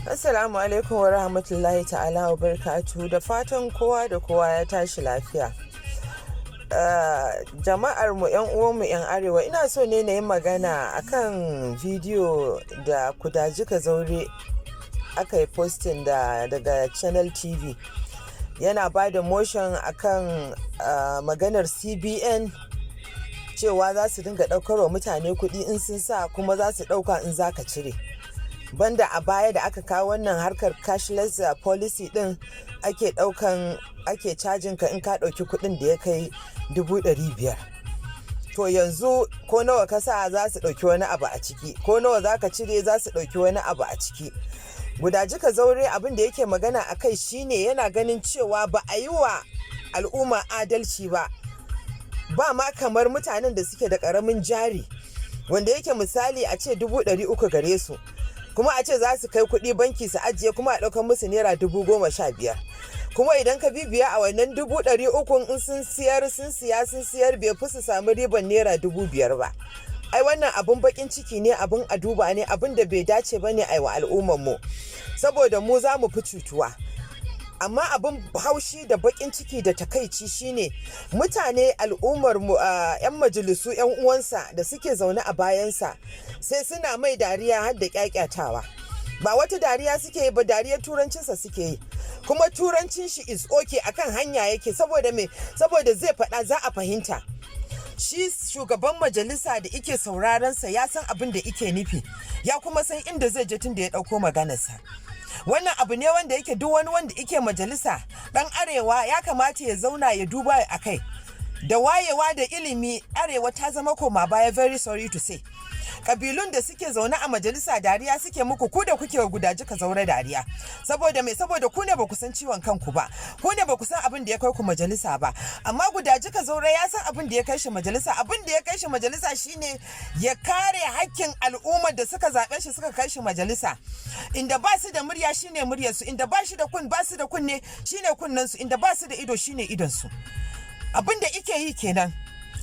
Assalamu alaikum wa rahmatullahi ta'ala wa barakatuhu, da fatan kowa da kowa ya tashi lafiya. Jama'ar mu, 'yan uwanmu 'yan Arewa, ina so ne na yi magana akan bidiyo da Kudaji Kazaure aka yi posting da daga Channel TV. Yana ba da motion akan maganar CBN, cewa za su dinga ɗaukar wa mutane kuɗi in sun sa, kuma za su ɗauka in za ka cire. Banda a baya da aka kawo wannan harkar cashless policy din, ake daukan, ake cajin ka in ka dauki kudin da ya kai 500,000. To yanzu ko nawa ka sa, za su dauki wani abu a ciki, ko nawa za ka cire, za su dauki wani abu a ciki. Gudaji Kazaure, abin da yake magana a kai shine yana ganin cewa ba a yi wa al'umma adalci ba, ba ma kamar mutanen da suke da karamin jari, wanda yake misali a ce 300,000 gare su, kuma a ce za su kai kuɗi banki su ajiye, kuma a ɗaukar musu naira 15,000. Kuma idan ka bibiya a wannan 300,000, in sun siyar, sun siya, sun siyar, bai fi su samu riban naira 5,000 ba. Ai wannan abun bakin ciki ne, abun a duba ne, abun da bai dace ba ne wa al'ummar mu, saboda mu za mu fi cutuwa. Amma abin haushi da bakin ciki da takaici shine mutane, al'ummar mu, 'yan majalisu 'yan uwansa da suke zaune a bayansa, sai suna mai dariya har da kyakyatawa. Ba wata dariya suke yi ba, dariyar turancinsa suke yi. Kuma turancin shi is okay, akan hanya yake. Saboda me? Saboda zai faɗa za a fahimta. Shi shugaban majalisa da ike sauraron sa ya san abin da ike nufi, ya kuma san inda zai je tun da ya ɗauko maganarsa. Wannan abu ne wanda yake duk wani wanda ike majalisa dan Arewa ya kamata ya zauna ya duba a kai. Da wayewa da ilimi, Arewa ta zama koma baya. Very sorry to say, kabilun da suke zaune a majalisa dariya suke muku, ku da kuke Gudaji Kazaure dariya. Saboda me? Saboda ku ne ba ku san ciwon kanku ba, ku ne ba ku san abin da ya kai ku majalisa ba. Amma Gudaji Kazaure ya san abin da ya kai shi majalisa. Abin da ya kai shi majalisa shine ya kare hakkin al'ummar da suka zaɓe shi suka kai shi majalisa. Inda ba su da murya, shine muryarsu. Inda ba su da kunne, shine kunnen su. Inda ba su da ido, shine idon su. Abin da ike yi kenan.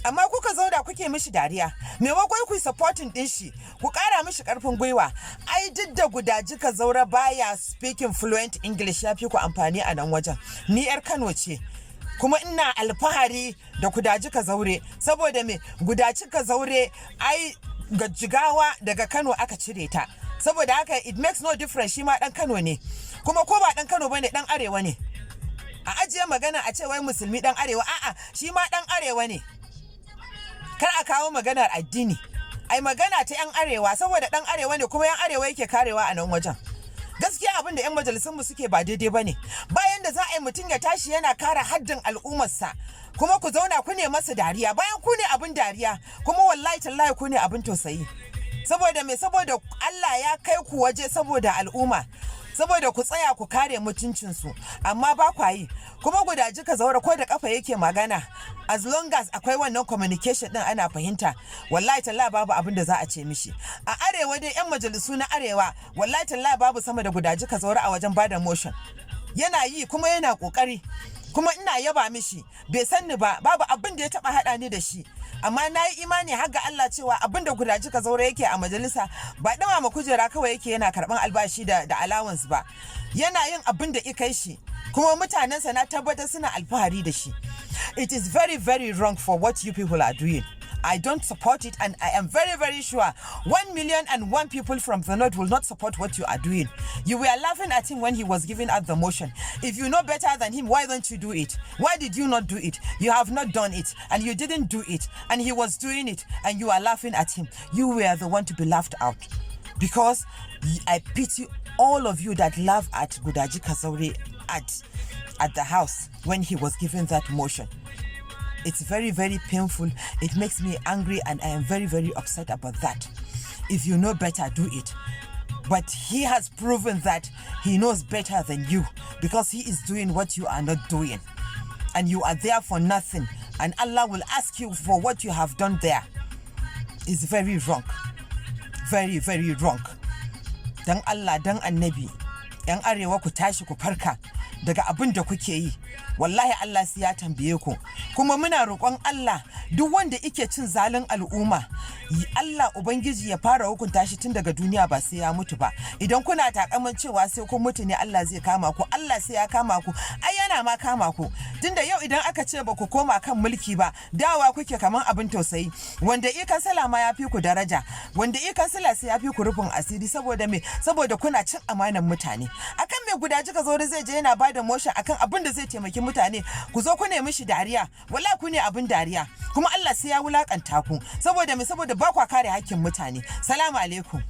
Amma kuka zauna kuke mishi dariya, maimakon ku supporting din shi, ku kara mishi karfin gwiwa. Ai duk da Gudaji Kazaure baya speaking fluent English, ya fi ku amfani a nan wajen. Ni yar Kano ce, kuma ina alfahari da Gudaji Kazaure. Saboda me? Gudaji Kazaure, ai ga Jigawa, daga Kano aka cire ta. Saboda haka it makes no difference, shi ma dan Kano ne. Kuma ko ba dan Kano bane, dan Arewa ne. A ajiye magana a ce wai musulmi dan Arewa, a'a, shi ma dan Arewa ne. Kar a kawo maganar addini, ai magana ta yan Arewa, saboda dan Arewa ne, kuma yan Arewa yake karewa a nan wajen. Gaskiya abin da yan majalisun mu suke ba daidai bane. Bayan da za a yi mutum ya tashi yana kare haddin al'ummarsa, kuma ku zauna ku ne masa dariya, bayan ku ne abin dariya, kuma wallahi tallahi ku ne abin tausayi. Saboda me? Saboda Allah ya kai ku waje saboda al'umma, saboda ku tsaya ku kare mutuncinsu, amma ba kwa yi. Kuma Gudaji Kazaure, ko da kafa yake magana, as long as akwai wannan communication din, ana fahimta, wallahi tallahi babu abin da za a ce mishi. A Arewa dai, yan majalisu na Arewa, wallahi tallahi babu sama da Gudaji Kazaure a wajen bada motion. Yana yi kuma yana kokari, kuma ina yaba mishi. Bai san ni ba, babu abin da ya taba hada ni da shi, amma na yi imani har ga Allah cewa abin da Gudaji Kazaure yake a majalisa ba ma kujera kawai yake yana karban albashi da allowance ba. Yana yin abin da kai shi, kuma mutanensa na tabbatar suna alfahari da shi. It is very very wrong for what you people are doing. I don't support it, and I am very, very sure 1,000,001 people from the north will not support what you are doing. You were laughing at him when he was giving out the motion. If you know better than him, why don't you do it? Why did you not do it? You have not done it, and you didn't do it, and he was doing it, and you are laughing at him. You were the one to be laughed out. Because I pity all of you that laugh at Gudaji Kazaure at the house when he was giving that motion. It's very, very painful. It makes me angry, and I am very, very upset about that. If you know better, do it. But he has proven that he knows better than you, because he is doing what you are not doing. And you are there for nothing. And Allah will ask you for what you have done there. It's very wrong. Very, very wrong. Dan Allah, dan Annabi, 'yan Arewa, ku tashi ku farka. Daga abin da kuke yi, wallahi Allah sai ya tambaye ku. Kuma muna roƙon Allah, duk wanda yake cin zalin al'umma, Allah Ubangiji ya fara hukunta shi tun daga duniya, ba sai ya mutu ba. Idan kuna takaman cewa sai kun mutu ne Allah zai kama ku, Allah sai ya kama ku. Ai yana ma kama ku tunda yau idan aka ce ba ku koma kan mulki ba, dawa kuke kaman abin tausayi. Wanda i kansala ma ya fi ku daraja, wanda i kansala sai ya fi ku rufin asiri. Saboda me? Saboda kuna cin amanan mutane. Akan me Gudaji Kazaure zai je yana bada motion akan abin da zai taimaki mutane, ku zo ku nemi shi dariya? Wallahi ku ne abin dariya, kuma Allah sai ya wulakanta ku. Saboda me? Saboda ba kwa kare hakkin mutane. Salamu alaikum.